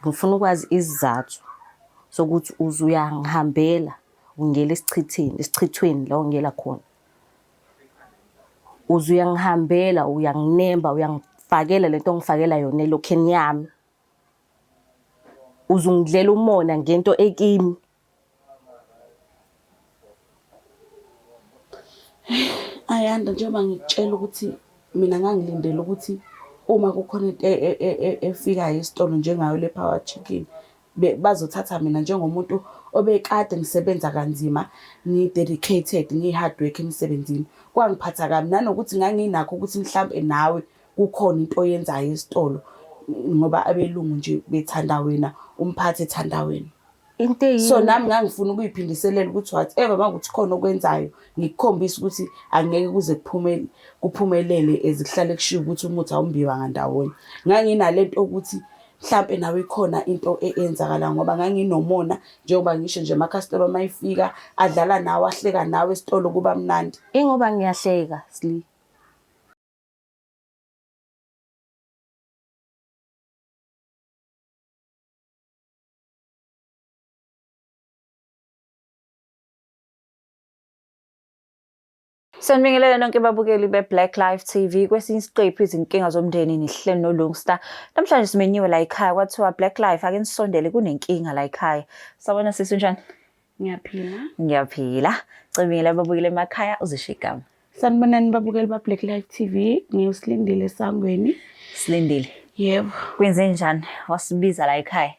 Ngifuna ukwazi isizathu sokuthi uze uyangihambela ungiyela esichitheni, esichithweni la ongiyela khona. Uze uyangihambela uyanginemba uyangifakela lento ongifakela yona elokheni yami. Uze ungidlela umona ngento ekimi. Ayanda, njengoba ngikutshela ukuthi mina ngangilindele ukuthi uma kukhona into efikayo esitolo njengayo le power chicken, bazothatha mina njengomuntu obekade ngisebenza kanzima, ngi-dedicated, ngiyi-hard worker emsebenzini. Kwangiphatha kabi nanokuthi nganginakho ukuthi mhlampe nawe kukhona into oyenzayo esitolo ngoba abelungu nje bethanda wena, umphathi ethanda wena. Into eyini? So nami ngangifuna ukuyiphindiselela ukuthi whatever makuthi khona okwenzayo ngikukhombise ukuthi angeke kuze kuphume kuphumelele as kuhlale kushiwo ukuthi umuthi awumbiwa ngandawonye. Nganginalento ukuthi mhlampe nawe ikhona into eyenzakala ngoba nganginomona njengoba ngisho nje amakhastoma mayifika adlala nawe ahleka nawe esitolo kuba mnandi. Ingoba ngiyahleka Sli. Sanibingelela nonke babukeli be-Black Life TV kwesinye isiqephu izinkinga zomndeni nihleli noLungsta. Namhlanje simenyiwe la ekhaya kwathiwa Black Life ake nisondele kunenkinga la ekhaya. Sawubona sisi unjani? Ngiyaphila. Ngiyaphila. Cebingela ababukeli emakhaya uzisho igama. Sanibonani babukeli ba-Black Life TV, ngiwuSilindile Sangweni. Silindile. Yebo. Kwenze njani? Wasibiza la ekhaya.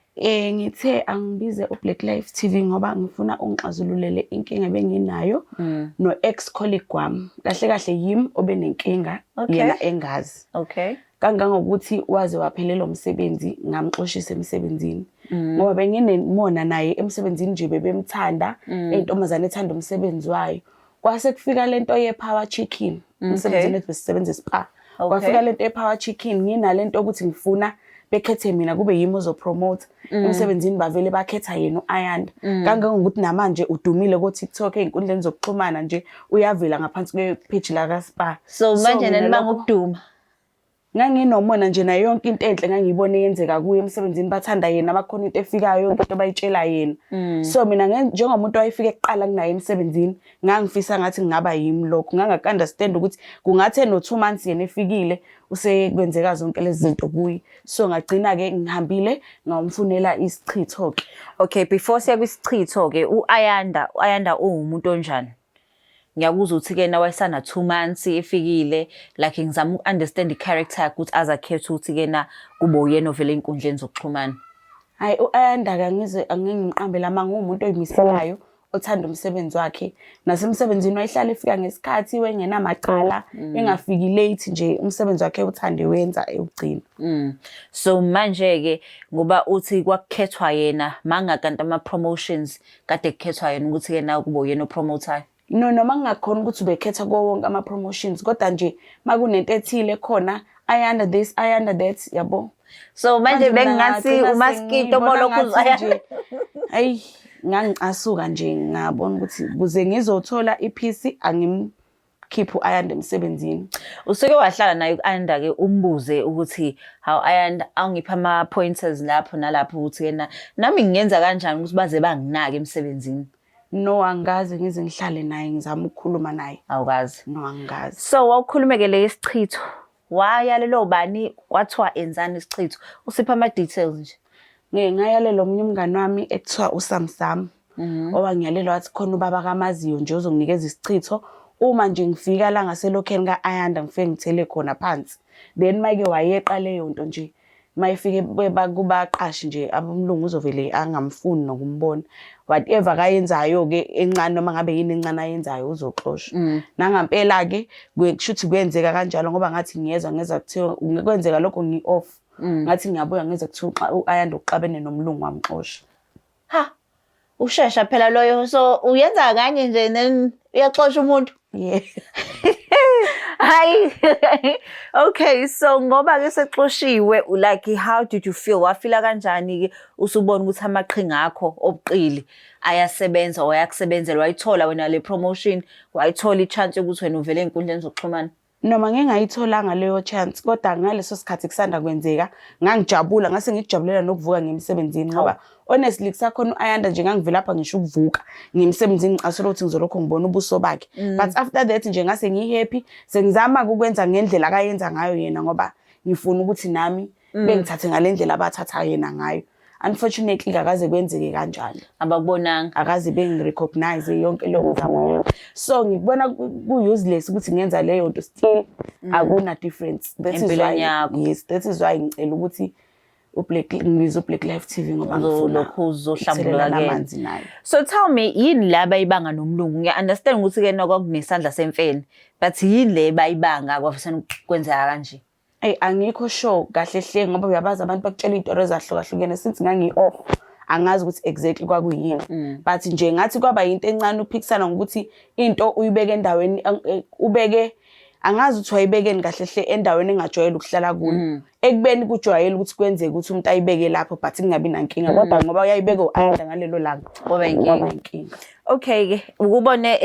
Ngithe angibize uBlack Life TV ngoba ngifuna ungixazululele inkinga ebenginayo no ex colleague wami. Kahle kahle yimi obenenkinga yena engazi. Okay. Kangangokuthi waze waphelelwa umsebenzi ngamxoshisa emsebenzini. Ngoba benginemona naye emsebenzini nje bebemthanda, intombazane ethanda umsebenzi wayo. Kwase kufika lento ye-power chicken emsebenzini wethu besisebenza e-spa. Kwafika lento ye-power chicken nginalento ukuthi ngifuna bekhethe mina kube yimi ozopromote emsebenzini bavele bakhetha yena u-Ayanda. Kangangokuthi namanje udumile ko-TikTok ey'nkundleni zokuxhumana nje uyavela ngaphansi kwe-page laka-spa. So manje mina nani lokho- bangukuduma. Nganginomona nje nayo yonke into enhle ngangiyibona eyenzeka kuye emsebenzini bathanda yena bakhona into efikayo yonke into bayitshela yena. So mina njengomuntu owayefike kuqala kunaye emsebenzini ngangifisa ngathi ngingaba yimi lokho ngangaku-understand ukuthi kungathe no-2 months yena efikile usekwenzeka zonke lezi zinto kuye. So ngagcina-ke ngihambile ngawumfunela isichitho-ke. Okay, before siya kwisichitho-ke u-Ayanda, u-Ayanda uwumuntu onjani? Ngiyakuzwa ukuthi ke wayesana 2 months efikile like ngizama uku-understand i-character yakhe ukuthi aze akhethe ukuthi ke na kube uyena ovele ey'nkundleni zokuxhumana. Hhayi u-Ayanda-ke angize angeke ngimqambele amanga uwumuntu oyimiselayo othanda umsebenzi wakhe. Nasemsebenzini wayehlala efika ngesikhathi wengenamacala engafiki late nje umsebenzi wakhe ewuthande wenza ewugcina. So manje-ke ngoba uthi kwakukhethwa yena manga kanti ama-promotions kade kukhethwa yena ukuthi-ke na kube uyena opromotayo. No noma kungakhona ukuthi ubekhetha kuwo wonke ama-promotions kodwa nje makunento ethile khona Ayanda this, Ayanda that yabo. So manje Manje mina bengingathi ngagcina umaskito sengiyibona molokhu ngathi uzaya. nje ayi ngangicasuka nje ngabona ukuthi kuze ngizothola iphisi angimkhiphe u-Ayanda emsebenzini. Usuke wahlala naye u-Ayanda ke umbuze ukuthi hawu Ayanda awungipha ama-pointers lapho nalapho ukuthi yena nami ngingenza kanjani ukuthi baze banginake emsebenzini. No angikaze ngize ngihlale naye ngizama ukukhuluma naye. Awukazi. No angikaze. So wawukhulumeke le isichitho wayalelwa ubani kwathiwa enzani isichitho usipha ama-details nje. Ngeke ngayalela omunye umngani wami ekuthiwa uSamsam. Owangiyalela wathi khona ubaba kamaziyo nje ozonginikeza isichitho uma nje ngifika la ngaselokheni ka-Ayanda ngifike ngithele khona phansi. Then mayike wayeqa leyo nto nje mayifike kubaqashi nje abomlungu uzovele angamfuni nokumbona. Whatever akayenzayo-ke encane noma ngabe yini encane ayenzayo uzoxoshwa. Nangampela-ke kushuthi kuyenzeka kanjalo ngoba ngathi ngiyezwa ngezwa kuthiwa kwenzeka lokho ngi-off. Ngathi ngiyabuya ngezwa kuthiwa u-Ayanda uxabene nomlungu wamxosha. Ha, ushesha phela loyo so uyenza kanye nje then uyaxosha umuntu. Yeah. Hayi. Okay, so ngoba ke sexoshiwe like how did you feel? Wafila kanjani ke usubona ukuthi amaqhinga akho obuqili ayasebenza wayakusebenzela wayithola wena le promotion, wayithola i-chance yokuthi wena uvele ey'nkundleni zokuxhumana? Noma ngingayitholanga leyo chance, kodwa ngaleso sikhathi kusanda kwenzeka ngangijabula, ngase ngikujabulela nokuvuka ngiye emsebenzini, ngoba honestly kusakhona u-Ayanda nje ngangivilapha ngisho ukuvuka ngiye emsebenzini, ngicasula ukuthi ngizolokhu ngibona ubuso bakhe. But after that nje ngase ngiyi-happy, sengizama ukwenza ngendlela akayenza ngayo yena, ngoba ngifuna ukuthi nami bengithathe ngale ndlela abathatha yena ngayo. Unfortunately akaze kwenzeke kanjalo. Abakubonanga. Akaze bengi-recognize yonke leyo mzamo yami. So ngikubona ku-useless ukuthi ngenza leyo nto, still akuna difference. That is Empilweni why, yakho. yes, that is why ngicela ukuthi uBlack, ngibiza uBlack Life TV, ngoba ngifuna Uzolokhu uzohlambuluka ukuthelelana kuyena. amanzi naye. So tell me, yini la bayibanga nomlungu? Ngiya-understand ukuthi-ke kwakunesandla semfene, but yini le bayibanga kwavesane kwenzeka kanje? Eyi, angikho sure kahle hle, ngoba uyabazi abantu bakutshela iy'tori ezahlukahlukene. Since ngangi-off, angazi ukuthi exactly kwakuyini, but nje ngathi kwaba yinto encane, uphikisana ngokuthi into uyibeke endaweni ubeke, angazi ukuthi wayibekeni kahle hle, endaweni engajwayele ukuhlala kuyo, ekubeni kujwayele ukuthi kwenzeke ukuthi umuntu ayibeke lapho but kungabi nankinga, kodwa ngoba uyayibeka u-Ayanda ngalelo langa, Kwaba inkinga. kwaba inkinga. Okay-ke, ukubone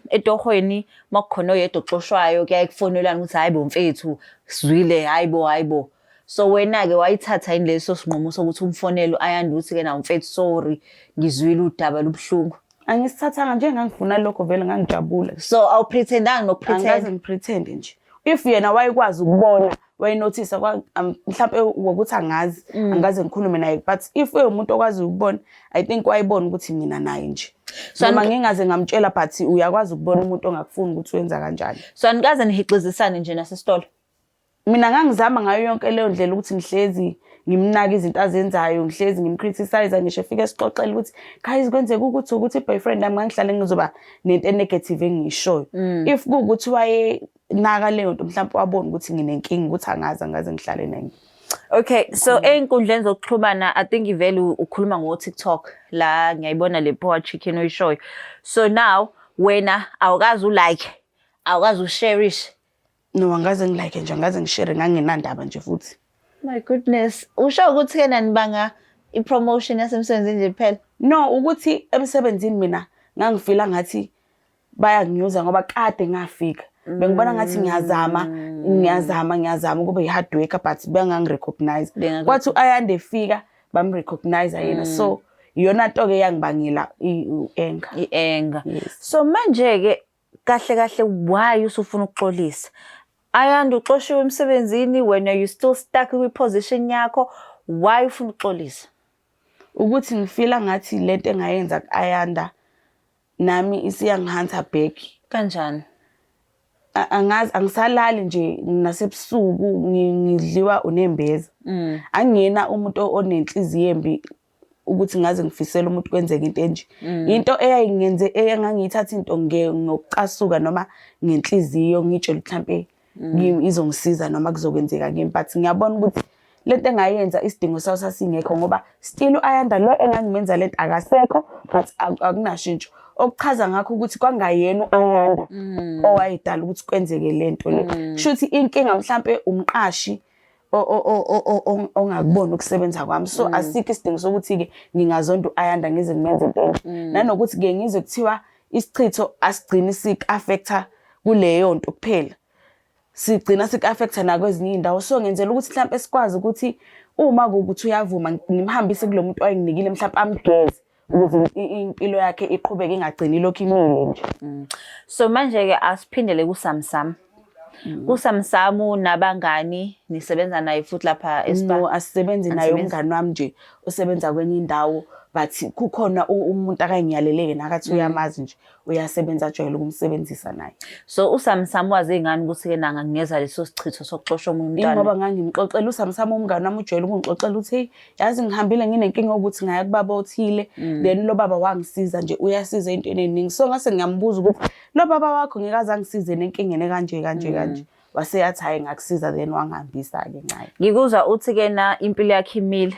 etohweni makukhona oyedwa oxoshwayo, kuyaye kufonelwane ukuthi hayi bo mfethu, sizwile, hayi bo, hayi bo. So wena-ke wayithatha yini leso sinqumo sokuthi umfonele u-Ayanda ukuthi-ke nawu mfethu, sorry, ngizwile udaba lubuhlungu? Angisithathanga nje, ngangifuna lokho vele, ngangijabula. So awupretendanga nokupretend? Angikaze ngipretend nje. If yena wayekwazi ukubona, wayenothisa, mhlampe ngokuthi angazi, angikaze ngikhulume naye, but if umuntu okwazi ukubona, I think wayebona ukuthi mina naye nje. So noma ngingaze ngamtshela, but uyakwazi ukubona umuntu ongakufuni ukuthi wenza kanjani. So anikaze nihixizisane nje nasesitolo? Mina ngangizama ngayo yonke leyo ndlela ukuthi ngihlezi ngimnaka izinto azenzayo, ngihlezi ngimcriticize, ngisho efike sixoxele ukuthi guys, kwenzeka ukuthi i-boyfriend yami, ngangihlale ngizoba nento e-negative engiyishoyo. If kuwukuthi wayenaka leyo nto, mhlawumpe wabona ukuthi nginenkinga, ukuthi angazi, angaze ngihlale naye. Okay, so ey'nkundleni zokuxhumana, I think vele ukhuluma ngo-TikTok la, ngiyayibona le power chicken oyishoyo. So now wena awukazi ulike, awukazi usherish? No, angaze ngilike nje, angaze ngishare, nganginandaba nje futhi. My goodness, usho ukuthi-ke nanibanga i-promotion yasemsebenzini nje kuphela? No, ukuthi emsebenzini mina ngangifila ngathi bayanginyuza, ngoba kade ngafika bengibona ngathi ngiyazama, ngiyazama, ngiyazama ukuba i-hard worker, but bengangi-recognize. Kwathi u-Ayanda efika, bam-recognize yena, so iyona nto-ke yangibangela i-anger. I-anger. Yes. So manje-ke kahle kahle, why usufuna ukuxolisa? Ayanda uxoshiwe emsebenzini, wena you still stuck kwi-position yakho. Why ufuna ukuxolisa? Ukuthi ngifila ngathi lento engayenza ku-Ayanda nami isiyangihanta back. Kanjani? Angazi, angisalali nje nasebusuku, ngidliwa unembeza. Angiyena umuntu onenhliziyo embi ukuthi ngaze ngifisele umuntu kwenzeka into enje. Into eyayingenze, eyangangiyithatha into ngokucasuka noma ngenhliziyo, ngitshela ukuthi mhlampe izongisiza noma kuzokwenzeka kimi, but ngiyabona ukuthi lento engayenza isidingo sayo sasingekho, ngoba still u-Ayanda lo engangimenza lento akasekho, but akunashintsho, okuchaza ngakho ukuthi kwangayena u-Ayanda owayedala ukuthi kwenzeke lento le. Kusho ukuthi inkinga mhlampe umqashi ongakuboni ukusebenza kwami, so asikho isidingo sokuthi-ke ngingazonda u-Ayanda ngize ngimenze into enje. Nanokuthi-ke ngizwe kuthiwa isichitho asigcini sik-affecta kuleyo nto kuphela, sigcina sik-affecta nakwezinye iy'ndawo. So ngenzela ukuthi mhlampe sikwazi ukuthi uma kuwukuthi uyavuma, ngimhambise kulo muntu owayenginikile, mhlampe amgeze ukuze impilo yakhe iqhubeke, ingagcini ilokhu imile nje. So manje-ke asiphindele kuSamsam. KuSamsamu nabangani nisebenza naye futhi lapha eSpa? No, asisebenzi naye. Anisebenzi? Umngani wami nje usebenza kwenye indawo, but kukhona umuntu akangiyalele yena, akathi uyamazi nje, uyasebenza, ajwayele ukumsebenzisa naye. So uSamsam wazi ngani ukuthi-ke nanga ngeza leso sichitho sokuxosha omunye umntwana? Ingoba ngangimxoxela uSamsam, umngani wami ujwayele ukungixoxela ukuthi hey, yazi ngihambile, nginenkinga yokuthi ngaya kubaba othile, then lo baba wangisiza nje, uyasiza ey'ntweni ey'ningi. So ngase ngiyambuza ukuthi lo baba wakho ngeke aze angisize nenkingeni ekanje kanje kanje, waseyathi hhayi, ngakusiza, then wangihambisa-ke ngaye. Ngikuzwa uthi-ke na impilo yakhe imile.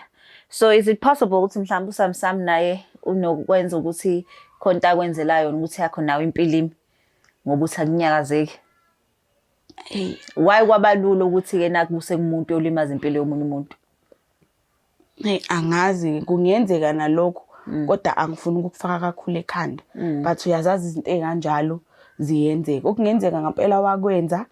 So is it possible ukuthi mhlawumbe uSamsam naye unokwenza ukuthi khona into akwenzela yona ukuthi yakho nawe impilo imi, ngoba uthi akunyakazeki? Eyi. Why kwabalula ukuthi-ke nakubuse kumuntu olimaza impilo yomunye umuntu? Hey, angazi, kungenzeka nalokho, kodwa angifuni ukukufaka kakhulu ekhanda, but uyazazi izinto ey'kanjalo ziyenzeka, okungenzeka ngampela wakwenza.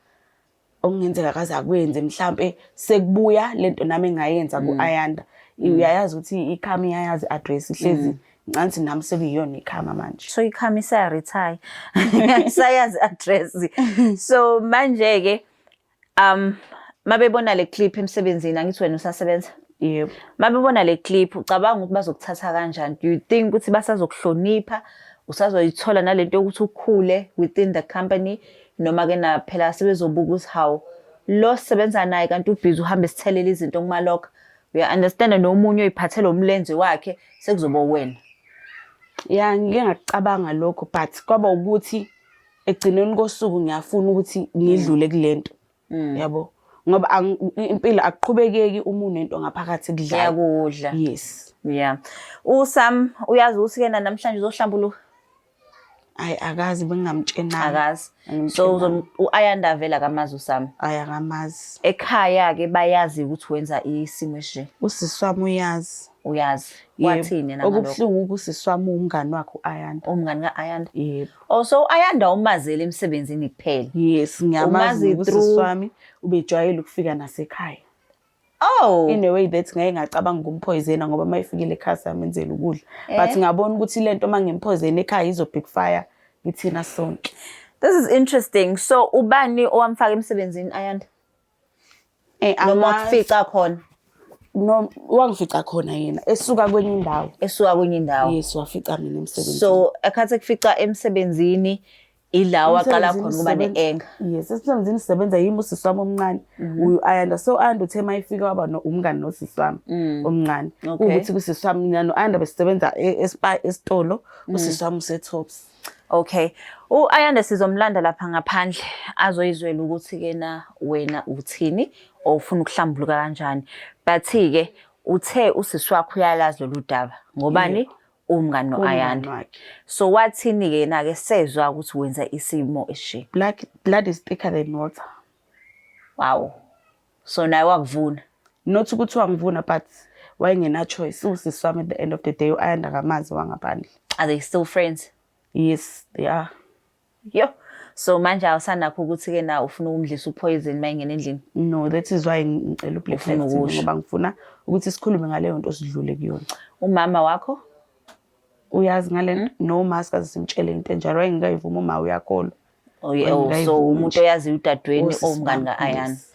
Okungenzeka kaze akwenze mhlampe sekubuya lento nami engayenza ku-Ayanda. Uyayazi ukuthi ikhama iyayazi i-address ihlezi ncansi nami sekuyiyona ikhama manje. So ikhama isaya-retire isayazi address. So manje-ke mabebona le clip emsebenzini, angithi wena usasebenza? Yebo. Mabebona le clip, ucabanga ukuthi bazokuthatha kanjani? Do you think ukuthi basazokuhlonipha, usazoyithola nalento yokuthi ukhule within the company, noma ke na phela sebezobuka ukuthi hawu lo sisebenza naye kanti ubhizi uhambe esithelela izinto kumalokha, uya-understand, nomunye oyiphathela umlenze wakhe sekuzoba wena? Ya, ngike ngakucabanga lokho, but kwaba ukuthi ekugcineni kosuku ngiyafuna ukuthi ngidlule kulento. Yabo, ngoba impilo akuqhubekeki uma unento ngaphakathi kudlayo. Iyakudla. Yes. Yeah, uSam uyazi ukuthi kena namhlanje uzohlambuluka? Hayi, akazi, bengingamtshenanga. Akazi. So Angimtshenanga. U-Ayanda vele akamazi uSam? Hayi, akamazi. Ekhaya-ke bayazi ukuthi wenza isimo esije? Usisi wami uyazi. Uyazi? Yebo. Wathini yena ngalokho? Okubuhlungu usisi wami uwumngani wakhe u-Ayanda. Umngani ka-Ayanda? Yebo. Oh, so u-Ayanda umazele emsebenzini kuphela? Yes, ngiyamazi. Umazi Usisi wami ubejwayele ukufika nasekhaya. Oh. In a way that ngeke ngacabanga ukumphoyizena ngoba uma efikile ekhaya samenzela ukudla. But ngabona ukuthi lento uma ngimphoyizena ekhaya izo-backfire kithina sonke. This is interesting. So ubani owamfaka emsebenzini Ayanda? Noma wakufica khona? No, wangifica khona yena esuka kwenye indawo. Esuka kwenye indawo. Yes, wafica mina emsebenzini. So ekhathi ekufica emsebenzini ila waqala khona ukuba ne-anger. Yes, emsebenzini sisebenza yimi usisi wami omncane uyu Ayanda. So Ayanda uthe mayifika waba umngani nosisi wami omncane. Ukuthi kusisi wami mina no-Ayanda besisebenza e-spa esitolo, usisi wami use-Tops. Okay. U-Ayanda sizomlanda lapha ngaphandle azoyizwela ukuthi ke na wena uthini or ufuna ukuhlambuluka kanjani. But-ke uthe usisi wakho uyalazi lolu daba ngobani? Umngani no-Ayanda. So wathini-ke yena-ke sezwa ukuthi wenza isimo esishe? Blood is thicker than water. Wow. So naye wakuvuna? Not ukuthi wangivuna, but wayengena choice. Usisi wami at the end of the day, u-Ayanda kamazi wangaphandle. Are they still friends? Yes, they are. Yo. So manje awusanakho ukuthi-ke na ufuna ukumdlisa upoison uma engena endlini? No, that is why ngicela uBlack Ufuna Life TV, ukusho. ngoba ngifuna ukuthi sikhulume ngaleyo nto sidlule kuyona. Umama wakho? Uyazi ngale nto? No, ma sikaze simtshele into enjalo, wayengekayivumi uma uyakholwa. Oh, yeah, oh, so Wayengekayivumi umuntu nje. oyaziyo udadweni Osisi owumngani bami, ka-Ayanda. yes.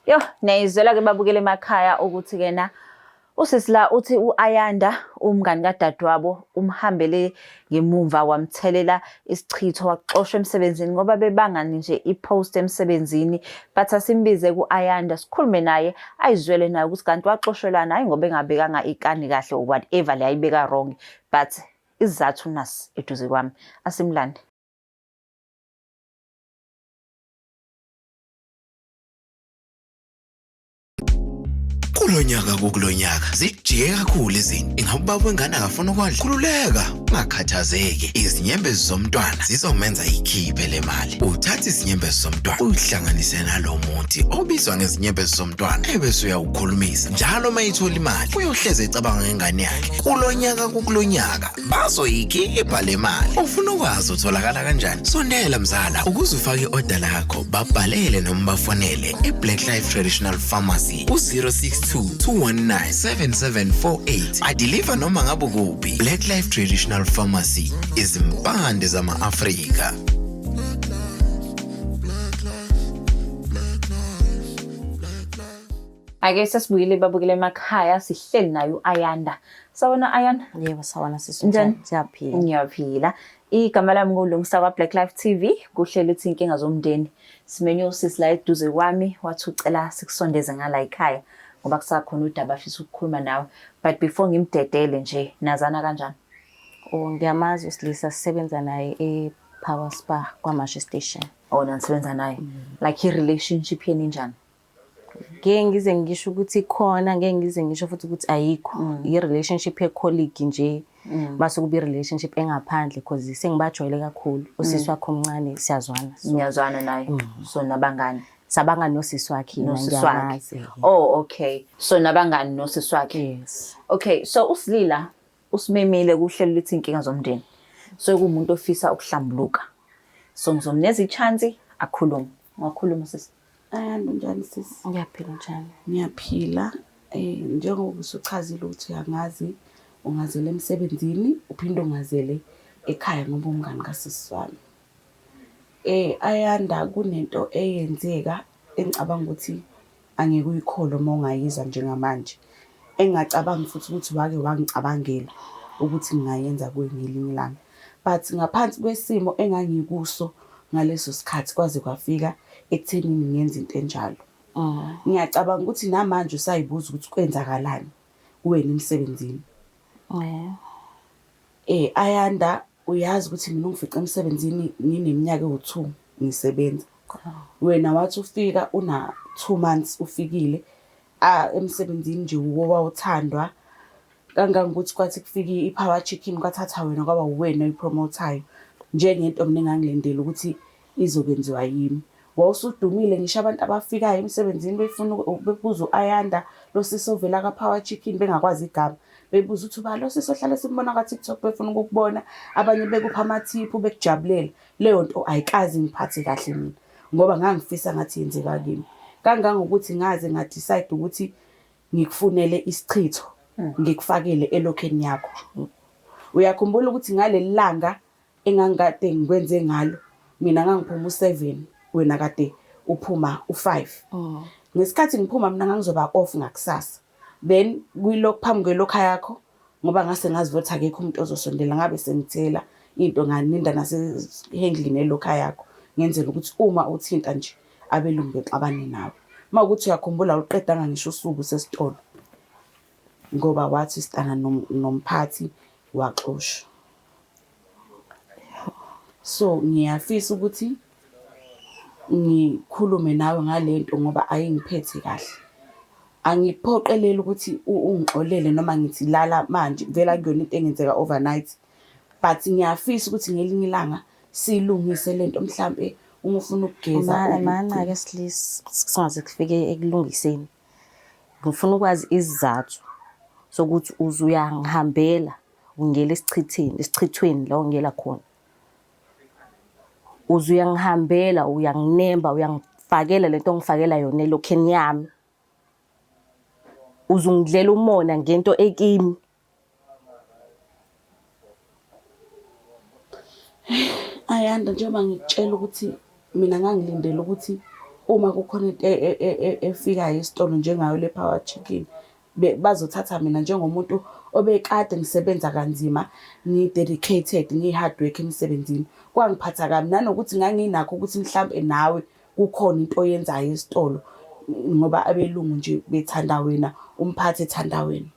Yo, niyayizwela-ke babukele emakhaya ukuthi-ke na usisi la uthi u-Ayanda umngani kadadewabo umhambele ngemumva wamthelela isichitho waxoshwa emsebenzini ngoba bebangani nje i-post emsebenzini. But asimbize ku-Ayanda sikhulume naye ayizwele naye ukuthi kanti waxoshelwana, hayi ngoba engabekanga ikani kahle or whatever le ayibeka wrong, but isizathu nasi eduze kwami, asimlande. Kulonyaka kukulonyaka zijike kakhulu izinto. Ingabe ubaba wengane akafuna ukondla? Khululeka, ungakhathazeki. Izinyembezi zomntwana zizomenza ikhiphe le mali. Uthatha izinyembezi zomntwana uyihlanganise nalo muthi obizwa ngezinyembezi zomntwana ebese uyawukhulumisa. Njalo uma ethola imali uyohleze ecabanga ngengane yakhe. Kulonyaka kukulonyaka bazoyikhipha le mali. Ufuna ukwazi utholakala kanjani? Sondela mzala ukuze ufake i-oda lakho, babhalele noma bafonele i-Black Life Traditional Pharmacy ku-062 219 7748. Adiliva noma ngabe kuphi. Black Life Traditional Pharmacy, izimpande zama-Afrika. Ake sesibuyile babukele emakhaya, sihleli naye u-Ayanda. Sawona Ayanda? Yebo, sawona sisi. Njani? Siyaphila. Ngiyaphila. Igama lami nguLungisa kwa-Black Life TV, kuhleli uthi inkinga zomndeni. Simenye usisi la eduze kwami, wathi ucela sikusondeze ngala ekhaya ngoba kusakhona udaba afisa ukukhuluma nawe. But before ngimdedele nje, nazana kanjani? Oh, ngiyamazi usilisa, sisebenza naye e-Power Spa kwaMashu Station. Oh, nanisebenza naye. Like i-relationship yenu injani? Ngeke ngize ngisho ukuthi ikhona, ngeke ngize ngisho futhi ukuthi ayikho. I-relationship ye-colleague nje, mase kuba i-relationship engaphandle because sengibajwayele kakhulu. Usisi wakhe omncane siyazwana. So, Niyazwana naye. So nabangani. Sabangani nosisi wakhe yena, Nosisi wakhe. ngiyamazi. Oh, okay. So nabangani nosisi wakhe. Yes. Okay, so uSilila usimemile kuhlelo lithi inkinga zomndeni. So kuwumuntu ofisa ukuhlambuluka. So ngizomnikeza i-chance akhulume. Ungakhuluma sisi. Ayanda, unjani sisi? Ngiyaphila, njani? Ngiyaphila. Njengoba usuchazile ukuthi uyangazi, ungazele emsebenzini, uphinde ungazele ekhaya ngoba umngani kasisi wami. Ayanda, kunento eyenzeka engicabanga ukuthi angeke uyikholwe uma ungayizwa njengamanje. Engingacabangi futhi ukuthi wake wangicabangela ukuthi ngingayenza kuwe ngelinye ilanga. But ngaphansi kwesimo engangikuso ngaleso sikhathi kwaze kwafika ekuthenini ngenze into enjalo. Ngiyacabanga ukuthi namanje usayibuza ukuthi kwenzakalani kuwena emsebenzini. Ayanda, uyazi ukuthi mina ungifice emsebenzini ngineminyaka ewu-2 ngisebenza. Wena wathi ufika una 2 months ufikile emsebenzini nje owawuthandwa kangangokuthi kwathi kufika i-Power Chicken kwathatha wena kwaba uwena oyipromothayo njengento mina engangilindele ukuthi izokwenziwa yimi. Wawusudumile ngisho abantu abafikayo emsebenzini befuna bebuza u-Ayanda lo sisi ovela ka-Power Chicken bengakwazi igama. Bebuza ukuthi uba lo sisi ohlale simbona ka-TikTok befuna ukukubona, abanye bekupha amathiphu bekujabulela. Leyo nto ayikaze ingiphathe kahle mina ngoba ngangifisa ngathi yenzeka kimi. Kangangokuthi ngaze nga-decide ukuthi ngikufunele isichitho ngikufakele elokheni yakho. Uyakhumbula ukuthi ngaleli langa engangikade ngikwenze ngalo, mina ngangiphuma u-7, wena kade uphuma u-5. Ngesikhathi ngiphuma mina ngangizoba off ngakusasa. Then kuyilokhu phambi kwelokha yakho ngoba ngase ngazi ukuthi akekho umuntu ozosondela, ngabe sengithela into nganinda nasehendlini elokha yakho ngenzela ukuthi uma uthinta nje abelungu bexabane nawe. Uma ukuthi uyakhumbula awuqedanga ngisho usuku usesitolo ngoba wathi sitana nomphathi waxoshwa. So ngiyafisa ukuthi ngikhulume nawe ngalento ngoba ayingiphethe kahle. Angikuphoqeleli ukuthi ungixolele noma ngithi lala manje, vele akuyona into engenzeka overnight. But ngiyafisa ukuthi ngelinye ilanga siyilungise lento, mhlampe uma ufuna ukugeza. Mana-ke singaze kufike ekulungiseni. Ngifuna ukwazi isizathu sokuthi uze uyangihambela ungiyela esichithini, esichithweni la ongiyela khona. Uze uyangihambela, uyanginemba, uyangifakela lento ongifakela yona elokheni yami. Uze ungidlela umona ngento ekimi. Ayanda, njengoba ngikutshela ukuthi mina ngangilindele ukuthi uma kukhona into efikayo esitolo njengayo le Power Chicken, bazothatha mina njengomuntu obekade ngisebenza kanzima, ngi-dedicated, ngiyi-hard worker emsebenzini. Kwangiphatha kabi nanokuthi nganginakho ukuthi mhlampe nawe kukhona into oyenzayo esitolo ngoba abelungu nje bethanda wena, umphathi ethanda wena.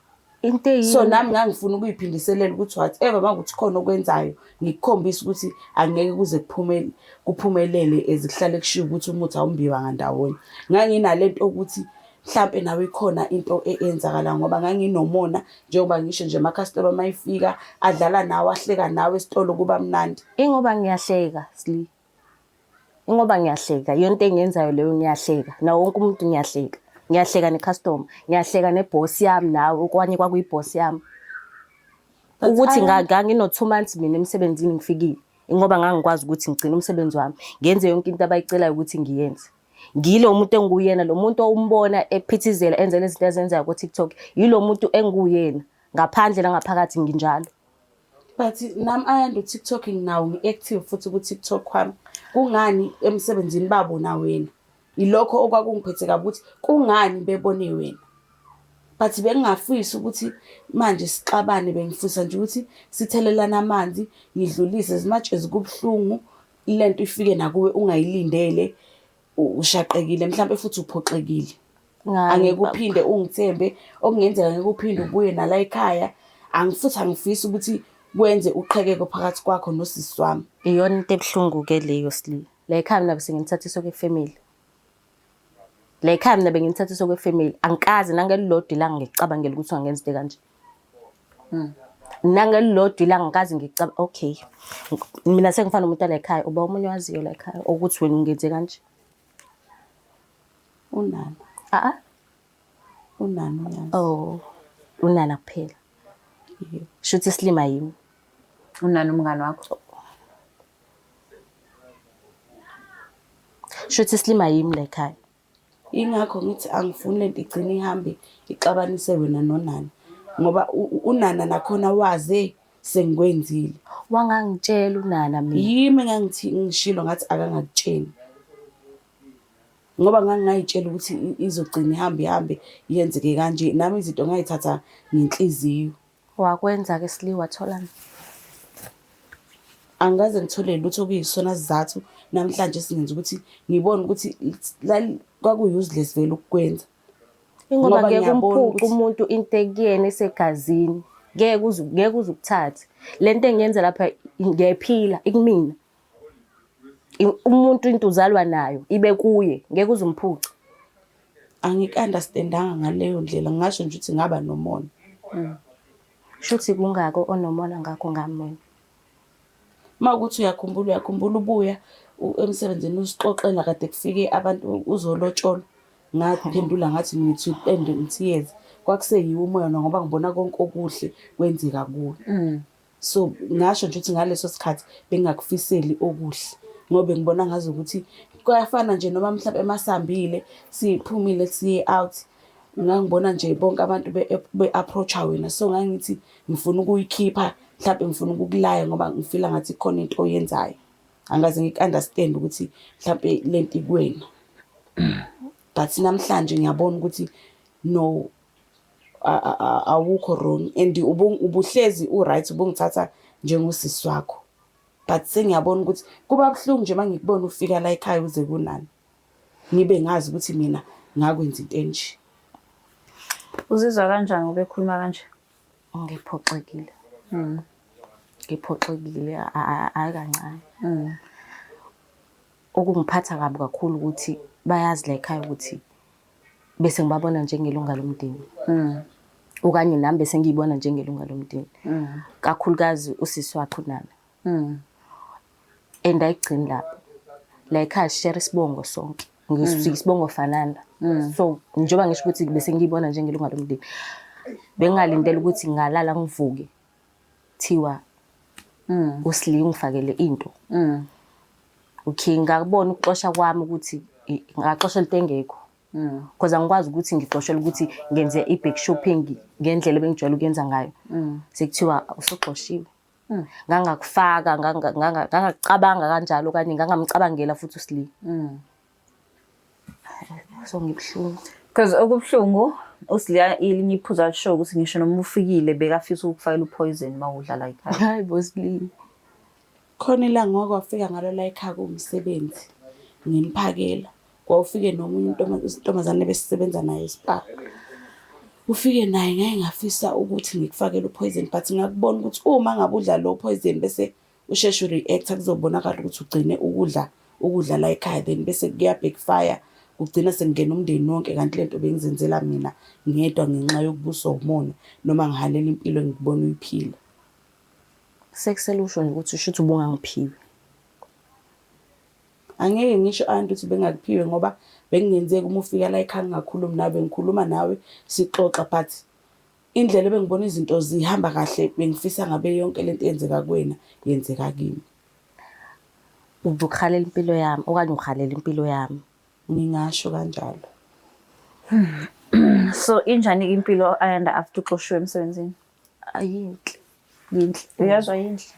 Into eyini? So nami ngangifuna ukuyiphindiselela ukuthi whatever makuthi khona okwenzayo ngikukhombise ukuthi angeke kuze kuphumelele as kuhlale kushiwo ukuthi umuthi awumbiwa ngandawonye. Nganginalento ukuthi mhlampe nawe ikhona into eyenzakala ngoba nganginomona njengoba ngisho nje ama-customer mayefika adlala nawe ahleka nawe esitolo kuba mnandi. Ingoba ngiyahleka Sli. Ingoba ngiyahleka, iyona into engiyenzayo leyo, ngiyahleka. Nawo wonke umuntu ngiyahleka. Ngiyahleka ne-customer, ngiyahleka ne-boss yami nawe, okwanye kwakuyi-boss yami. Ukuthi ngangino 2 months mina emsebenzini ngifikile. Ingoba ngangikwazi ukuthi ngigcine umsebenzi wami, ngenze yonke into abayicelayo ukuthi ngiyenze. Ngilo muntu enguyena, lo muntu owumbona ephithizela enze lezi zinto azenzayo ku-TikTok, yilo muntu enguyena. Ngaphandle nangaphakathi nginjalo. But nami Ayanda u-TikTok nginawo, ngi-active futhi ku-TikTok wami. Kungani emsebenzini babona wena? Ilokho okwakungiphethe kabi ukuthi kungani bebone wena? But bengingafisi ukuthi manje sixabane, bengifisa nje ukuthi sithelelane amanzi, ngidlulise as much as kubuhlungu lento ifike nakuwe ungayilindele, ushaqekile mhlampe futhi uphoxekile. Angeke uphinde ungithembe, okungenzeka ngeke uphinde ubuye nala ekhaya. Angifuthi angifisi ukuthi kwenze uqhekeko phakathi kwakho nosisi wami. Iyona into ebuhlungu-ke leyo Sli. La ekhaya mina bese nginithathisa okwe-family. La ekhaya mina benginithathisa okwe-family. Angikaze nangelilodwa ilanga ngikucabangela ukuthi ungangenza into ekanje. Nangelilodwa ilanga angikaze okay. Mina sengifana nomuntu ala ekhaya, uba omunye owaziyo la ekhaya ukuthi wena ungenze kanje. Unana. A-a. Unana uyazi. Oh, unana kuphela. Yebo. Shuthi isilima yimi. Unana umngani wakho? Shuthi isilima yimi la ekhaya. Ingakho ngithi angifuni lento igcine ihambe ixabanise wena noNana, ngoba uNana nakhona waze sengikwenzile. Wangangitshela uNana mina. Yimi engangithi ngishilo ngathi akangakutsheli. Ngoba ngangingayitshela ukuthi izogcina ihambe ihambe yenzeke kanje. Nami izinto ngayithatha ngenhliziyo. Wakwenza-ke Sli, watholani? Angikaze ngithole lutho okuyisona sizathu namhlanje esingenza ukuthi ngibone ukuthi kwaku-useless vele ukukwenza. Ingoba ngeke umphuce umuntu into ekuyena esegazini. Ngeke uze ngeke uze ukuthathe. Le nto engiyenza lapha ngiyayiphila ikumina. Umuntu into uzalwa nayo ibe kuye ngeke uze umphuce. Angiku-understand-anga ngaleyo ndlela ngingasho nje ukuthi ngaba nomona. Shuthi kungako onomona ngakho ngami wena. Uma kuwukuthi uyakhumbula uyakhumbula ubuya emsebenzini usixoxela kade kufike abantu uzolotsholwa. Ngaphendula ngathi ngithi and ngithi yes. Kwakuseyiwo umoya ngoba ngibona konke okuhle kwenzeka kuwe. So ngasho nje ukuthi ngaleso sikhathi bengingakufiseli okuhle ngoba bengibona ngazi ukuthi kuyafana nje noma mhlawumbe emasambile siphumile siye out ngangibona nje bonke abantu be-approach-a wena so ngangithi ngifuna ukuyikhipha mhlawumbe ngifuna ukukulaya ngoba ngifila ngathi khona into oyenzayo. Angikaze ngiku-understand ukuthi mhlawumbe lento ikuwena. But namhlanje ngiyabona ukuthi no awukho wrong and ubuhlezi u-right ubungithatha njengosisi wakho. But sengiyabona ukuthi kuba buhlungu nje uma ngikubona ufika la ekhaya uze kunani. Ngibe ngazi ukuthi mina ngakwenza into enje. Uzizwa kanjani ngoba ekhuluma kanje? Ngiphoxekile. Ngiphoxekile hhayi kancane. Okungiphatha kabi kakhulu ukuthi bayazi la ekhaya ukuthi bese ngibabona njengelunga lomndeni. Okanye nami bese ngiyibona njengelunga lomndeni. Kakhulukazi usisi wakhe uNana. And ayigcini lapho. La ekhaya sishare isibongo sonke. Isibongo fanana. So njengoba ngisho ukuthi bese ngiyibona njengelunga lomndeni. Bengingalindele ukuthi ngingalala ngivuke kuthiwa uSli ungifakele into. Okay, ngakubona ukuxosha kwami ukuthi ngaxosha into engekho. Because angikwazi ukuthi ngixoshele ukuthi ngenze i-big shopping ngendlela ebengijwayele ukuyenza ngayo. Sekuthiwa usuxoshiwe. Ngangakufaka, ngangacabanga kanjalo okanye ngangamcabangela futhi uSli. So ngibuhlungu. Because okubuhlungu uSli elinye iphuzu alishoyo ukuthi ngisho noma ufikile bekafisa ukukufakela upoison uma udla la ekhaya. Hayi bo Sli. Khona ilanga wake wafika ngalo la ekhaya kuwumsebenzi ngimphakela. Kwawufike nomunye intombazane ebesisebenza naye eSpar. Ufike naye ngake ngafisa ukuthi ngikufakele upoison but ngakubona ukuthi uma ngabe udla lo poison bese usheshe u-react-a kuzobonakala ukuthi ugcine ukudla ukudla la ekhaya then bese kuya-backfire kugcina sekungena umndeni wonke kanti lento bengizenzela mina ngedwa ngenxa yokubuswa umona noma ngihalela impilo engikubona uyiphila. Sekusele usho nje ukuthi shuthi ubungangiphiwe. Angeke ngisho anti ukuthi bengakuphiwe ngoba bekungenzeki uma ufika la ekhaya ngingakhulumi nawe, bengikhuluma nawe sixoxa but indlela ebengibona izinto zihamba kahle bengifisa ngabe yonke lento eyenzeka kuwena yenzeka kimi. Ubuhalela impilo yami okanye uhalela impilo yami. Ngingasho kanjalo. So injani impilo Ayanda after uxoshiwe emsebenzini? Ayinhle. Yinhle. Uyazwa yinhle.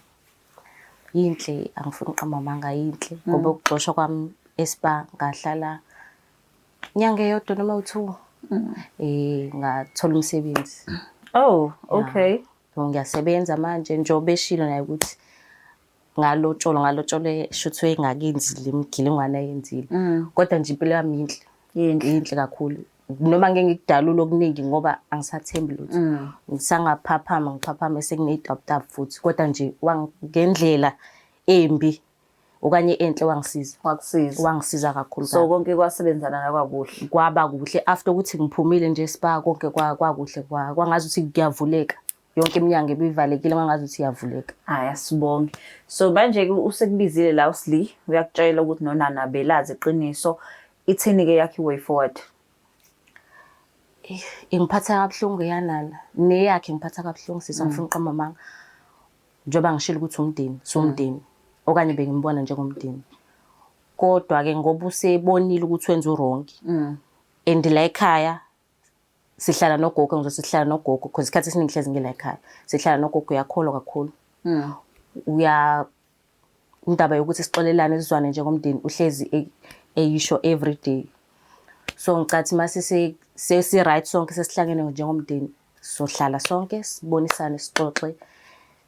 Yinhle angifuni uqamba amanga yinhle ngoba ukuxoshwa kwami eSpar ngahlala inyanga eyodwa noma u-two. Ngathola umsebenzi. Oh, okay. So ngiyasebenza manje njengoba eshilo naye ukuthi ngalotsholwa ngalotsholwe shuthi engakenzi le migilingwane ayenzile. Kodwa nje impilo yami yinhle. Yinhle. Yinhle kakhulu. Noma ngeke ngikudalule okuningi ngoba angisathembi lutho. Ngisangaphaphama ngiphaphame sekuney'tabutabu futhi kodwa nje ngendlela embi okanye enhle wangisiza. Wakusiza. Wangisiza kakhulu. So konke kwasebenzana nakwakuhle. Kwaba kuhle after ukuthi ngiphumile nje eSpar konke kwakuhle kwangazuthi kuyavuleka. Yonke iminyango ebivalekile kwangazuthi iyavuleka. Hhayi asibonge. So manje-ke usekubizile la uSli uyakutshela ukuthi noNana belazi iqiniso. Ithini-ke yakho i-way forward? Ingiphatha kabuhlungu eyaNana neyakhe ingiphatha kabuhlungu sisi angifuni ukuqamba amanga. Njengoba ngishilo ukuthi umndeni, siwumndeni okanye bengimbona njengomndeni. Kodwa-ke ngoba usebonile ukuthi wenza u-wrong. And la ekhaya sihlala nogogo, ngizothi sihlala nogogo because isikhathi esiningi hlezi ngila ekhaya. Sihlala nogogo, uyakholwa kakhulu. Uya indaba yokuthi sixolelane sizwane njengomndeni uhlezi eyisho every day. So ngicathi mase sesi right sonke, sesihlangene njengomndeni, sohlala sonke sibonisane, sixoxe,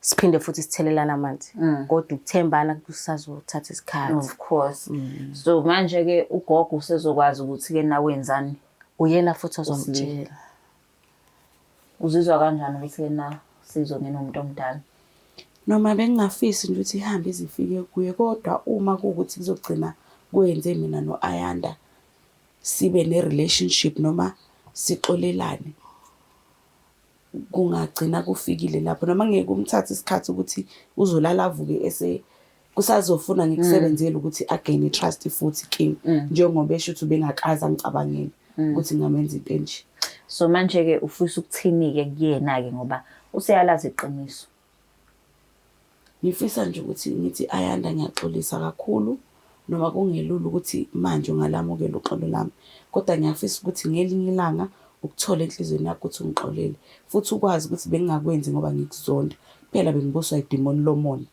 siphinde futhi sithelelane amanzi. Kodwa ukuthembana kusazothatha isikhathi. Of course. So manje ke ugogo usezokwazi ukuthi ke na wenzani? Uyena futhi ozomtshela. Uzizwa kanjani ukuthi ke na sizongena umuntu omdala? Noma bengingafisi nje ukuthi ihambe ize ifike kuye, kodwa uma kuwukuthi kuzogcina kwenze mina no-Ayanda sibe ne-relationship noma sixolelane, kungagcina kufikile lapho. Noma ngeke kumthathe isikhathi ukuthi uzolala avuke ese kusazofuna ngikusebenzele ukuthi a-gain i-trust futhi kimi, njengoba esho ukuthi ubengakaze angicabangele ukuthi ngingamenza into enje. So manje ke ufisa ukuthini ke kuyena ke, ngoba useyalazi iqiniso? Ngifisa nje ukuthi ngithi, Ayanda, ngiyaxolisa kakhulu, noma kungelula ukuthi manje ungalamukela uxolo lami, kodwa ngiyafisa ukuthi ngelinye ilanga ukuthole enhliziyweni yakho ukuthi ungixolele, futhi ukwazi ukuthi bengingakwenzi ngoba ngikuzonda kuphela, bengibuswa idimoni lomona,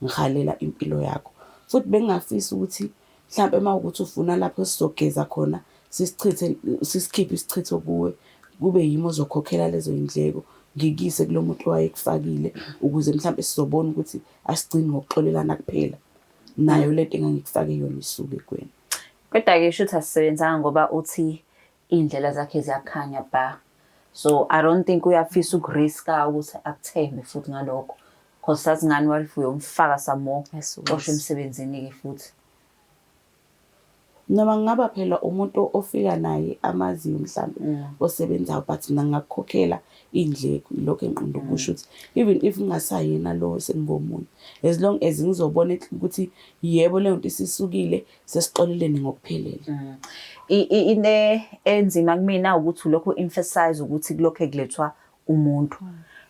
ngihalela impilo yakho. Futhi bengingafisa ukuthi mhlampe uma kuwukuthi ufuna lapho sizogeza khona, sisichithe, sisikhiphe isichitho kuwe, kube yimi ozokhokhela lezo yindleko, ngikuyise kulo muntu owayekufakile, ukuze mhlampe sizobona ukuthi asigcini ngokuxolelana kuphela, nayo lento engangikufake yona isuke kuwena. Kodwa-ke shuthi asisebenzanga, ngoba uthi iy'ndlela zakhe ziyakhanya bha. So I don't think uyafisa uku-risk-a ukuthi akuthembe futhi ngalokho. Cause sazi ngani, what if uyomfaka some more, xoshe emsebenzini-ke futhi. Noma kungaba phela umuntu ofika naye amaziyo mhlampe osebenzayo, but mina ngingakukhokhela iy'ndleko. Ilokho engiqonde ukusho ukuthi even if ngingasayena lo, sengingomunye, as long as ngizobona ukuthi yebo, leyo nto isisukile, sesixolelene ngokuphelele. Into enzima kumina ukuthi ulokhu emphasize ukuthi kulokhu kulethwa umuntu.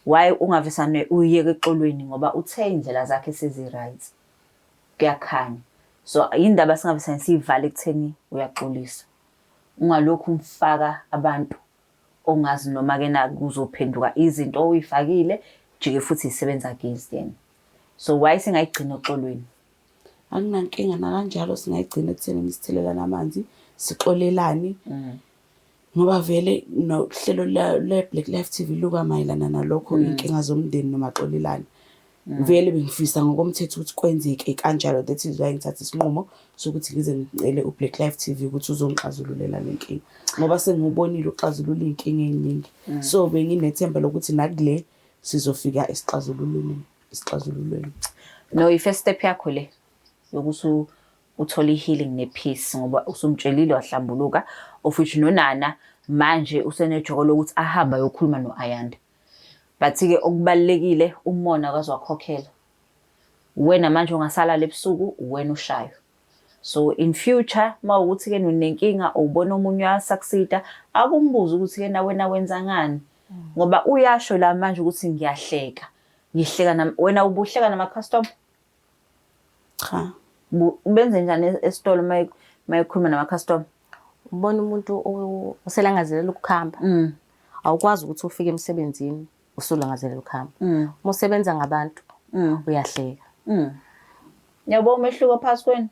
Why ungavesane uyeke exolweni, ngoba uthe indlela zakhe sezi-right. Kuyakhanya. So indaba singavesane siyivale ekutheni uyaxolisa. Ungalokhu umfaka abantu ongazi noma ke na kuzophenduka izinto oyifakile jike futhi isebenza against yena. So why singayigcina oxolweni? Anginankinga nakanjalo, singayigcina ekuthenini sithelelane amanzi, sixolelane, ngoba vele nohlelo lwe-Black Life TV luka mayelana nalokho, iy'nkinga zomndeni nomaxolelane. Vele bengifisa ngokomthetho ukuthi kwenzeke kanjalo. That is why ngithatha isinqumo sokuthi ngize ngicele u-Black Life TV ukuthi uzongixazululela le nkinga, ngoba sengiwubonile uxazulula iy'nkinga ey'ningi. So benginethemba lokuthi nakule sizofika esixazululweni, isixazululweni. No, i-first step yakho le yokuthi uthole i-healing ne-peace, ngoba usumtshelile wahlambuluka, of which nonana manje usenejoko lokuthi ahambe ayokhuluma no-Ayanda. But-ke okubalulekile, umona akaze wakhokhela. Wena manje ungasalala ebusuku, uwena ushayo. So in future mawukuthi-ke unenkinga, ubona omunye uya-succeed-a, akumbuze ukuthi-ke na wena wenza ngani, ngoba uyasho la manje ukuthi ngiyahleka, ngihleka nam wena ubuhleka nama-customer. Cha. Benze njani esitolo uma ekhuluma nama-customer? Ubona umuntu oselangazelela ukuhamba. Awukwazi ukuthi ufike emsebenzini usulangazelela ukuhamba. Uma usebenza ngabantu uyahleka. Yabo umehluko phakathi kwenu?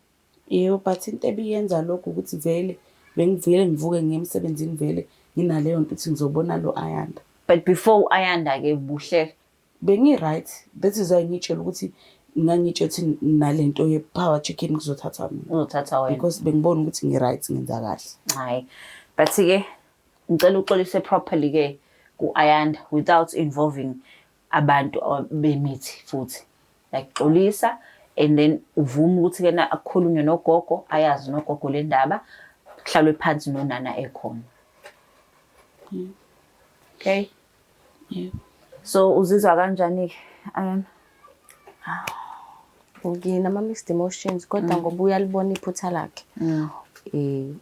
Yebo, but into ebiyenza lokhu ukuthi vele bengivele ngivuke ngiye emsebenzini, vele nginaleyo nto ukuthi ngizobona lo Ayanda. But before u-Ayanda-ke ubuhleka? Bengi-right. That is why ngiy'tshela ukuthi ngangiy'tshela ukuthi nalento ye-power chicken kuzothathwa mina. Uzothatha wena. Because bengibona ukuthi ngi-right, ngenza kahle. Hhayi. But-ke ngicela uxolise properly ke ku-Ayanda without involving abantu bemithi futhi. Like xolisa and then uvume ukuthi ke na akukhulunywe nogogo, ayazi nogogo le ndaba, kuhlalwe phansi nonana ekhona. Okay? Yebo. So uzizwa kanjani ke, Ayanda? Nginama-mixed emotions, kodwa ngoba uyalibona iphutha lakhe.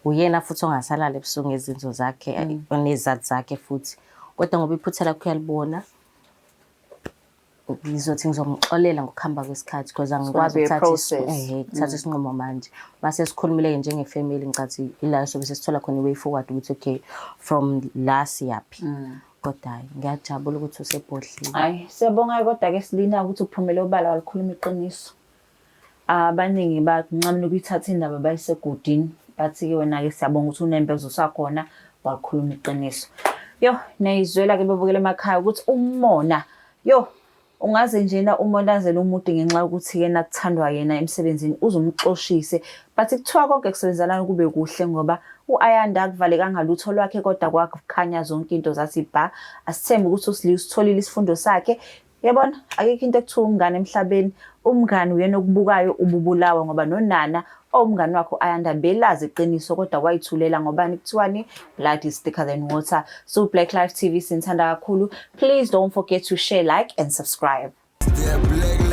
Uyena futhi ongasalala ebusuku ngezinzo zakhe, onezathu zakhe futhi. Kodwa ngoba iphutha lakhe uyalibona, Ngizothi ngizomxolela ngokuhamba kwesikhathi because angikwazi be a ukuthatha process. Ukuthatha isinqumo manje. Mase sikhulumile njengefamily, ngicathi ila sobe sesithola khona i-way forward ukuthi okay, from la siyaphi. Kodwa hhayi, ngiyajabula ukuthi usebhodlile. Hayi, siyabonga kodwa-ke Selina ukuthi uphumele obala walikhuluma iqiniso. Abaningi bancamela ukuyithatha indaba bayisegodini. Bathi-ke wena-ke siyabonga ukuthi unembezo usakhona wakhuluma iqiniso. Yo, niyayizwela-ke bebukela emakhaya ukuthi umona, yo, ungaze njena umonazele umuntu ngenxa yokuthi yena kuthandwa yena emsebenzini uze umxoshise. But kuthiwa konke kusebenzelana kube kuhle ngoba u-Ayanda akuvalekanga lutho lwakhe kodwa kwakukhanya zonke into zathi bha. Asithembe ukuthi uSli usitholile isifundo sakhe. Yabona, akekho into ekuthiwa umngane emhlabeni. Umngane uyena okubukayo ububulawa ngoba nonana owumngane wakhe u-Ayanda belazi iqiniso kodwa wayithulela ngobani kuthiwani blood is thicker than water. So Black Life TV sinithanda kakhulu. Please don't forget to share, like and subscribe. They're black.